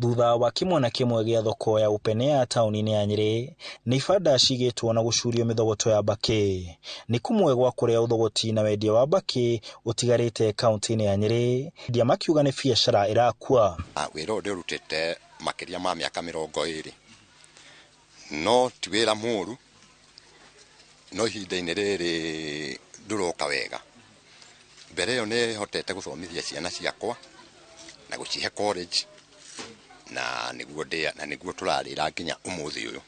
Thutha wa kĩmwana kĩmwe gĩa thoko ya Upenea taũni-inĩ ya Nyĩrĩ, nĩ ibanda cigĩtwo na gũcurio mĩthogoto ya mbakĩ. Nĩ kũmwe gwa kũrĩa ũthogoti na wendia wa mbakĩ ũtigarĩte kaunti-inĩ ya Nyĩrĩ, endia makiuga nĩ biacara ĩrakua. Wĩra ũyũ ndĩũrutĩte makĩria ma mĩaka 20, no ti wĩra mũru, no ihinda-inĩ rĩrĩ ndũroka wega. Mbere ĩyo nĩ hotete gũthomithia ciana ciakwa na gũcihe college, na nĩguo ndĩa na nĩguo tũrarĩra nginya ũmũthĩ ũyũ.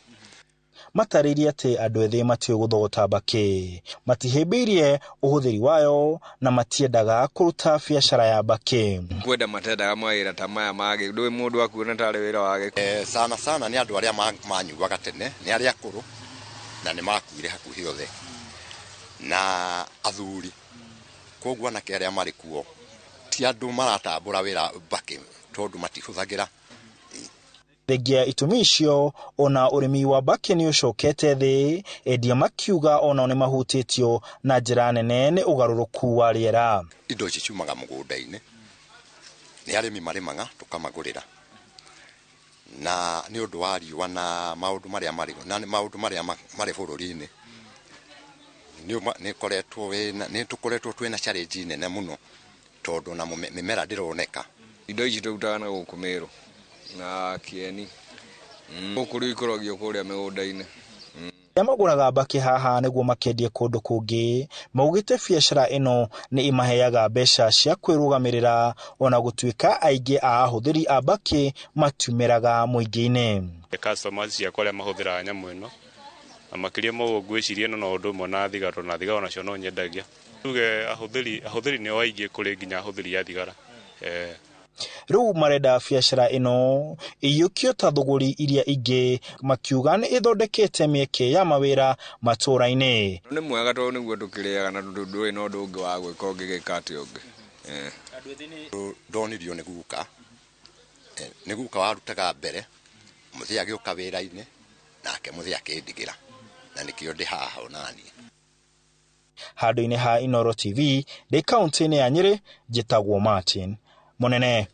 Matarĩirie atĩ andũ ethĩ matiũĩ gũthogota mbakĩ, matihĩmbĩirie ũhũthĩri wayo na matiendaga kũruta biacara ya mbakĩ. Kwenda matendaga mawĩra ta maya mangĩ, ndũĩ mũndũ akuona tarĩ wĩra wa gĩko. Sana sana nĩ andũ arĩa manyuaga tene, nĩ arĩa akũrũ na nĩ makuire hakuhĩ othe, na athuri. Koguo anake arĩa marĩ kuo ti andũ maratambũra wĩra mbakĩ tondũ matihũthagĩra. Thengia itũmi icio, ona ũrĩmi wa mbakĩ nĩ ũcokete thĩ, endia makiuga onao nĩ mahutĩtio na njĩra nene nĩ ũgarũrũku wa rĩera. Indo ici ciumaga mũgũnda-inĩ, nĩ arĩmi marĩmaga tũkamagũrĩra, na nĩ ũndũ wa riũa na maũndũ marĩa marĩ na maũndũ marĩa marĩ bũrũri-inĩ, nĩ tũkoretwo twĩna challenge nene mũno tondũ na mĩmera ndĩroneka. Indo ici tũrutaga na gũkũ Mĩrũ na Kieni, gũkũ rĩu ikũragio kũrĩa mĩgũnda-inĩ. Arĩa magũraga mbakĩ haha nĩguo makendie kũndũ kũngĩ maugĩte biacara ĩno nĩ ĩmaheaga mbeca cia kwĩrũgamĩrĩra, ona gũtuĩka aingĩ a ahũthĩri a mbakĩ matiumĩraga mũingĩ-inĩ. Customers ciakwa arĩa mahũthĩraga nyamũ ĩno, na makĩria ma ũguo ngwĩciria ĩno no ũndũ ũmwe na thigara, tondũ na thigara onacio no nyendagia. Tuge ahũthĩri nĩo aingĩ kũrĩ nginya ahũthĩri a thigara. Rĩu marenda biacara ĩno ĩiyũkio ta thũgũri iria ingĩ, makiuga nĩ ĩthondekete mĩeke ya mawĩra matũũra-inĩ. Nĩ mwega tondũ nĩguo tũkĩrĩaga na ndũrĩ na ũndũ ũngĩ wa gwĩka ũngĩgĩka atĩa ũngĩ. Ndonirio nĩ guka, nĩ guka warutaga mbere, mũthee agĩũka wĩra-inĩ nake mũthee akĩndigĩra, na nĩkĩo ndĩ haha onaniĩ. Handũ-inĩ ha Inooro TV ndĩ kaunti-inĩ ya Nyĩrĩ, njĩtagwo Martin Mũnene.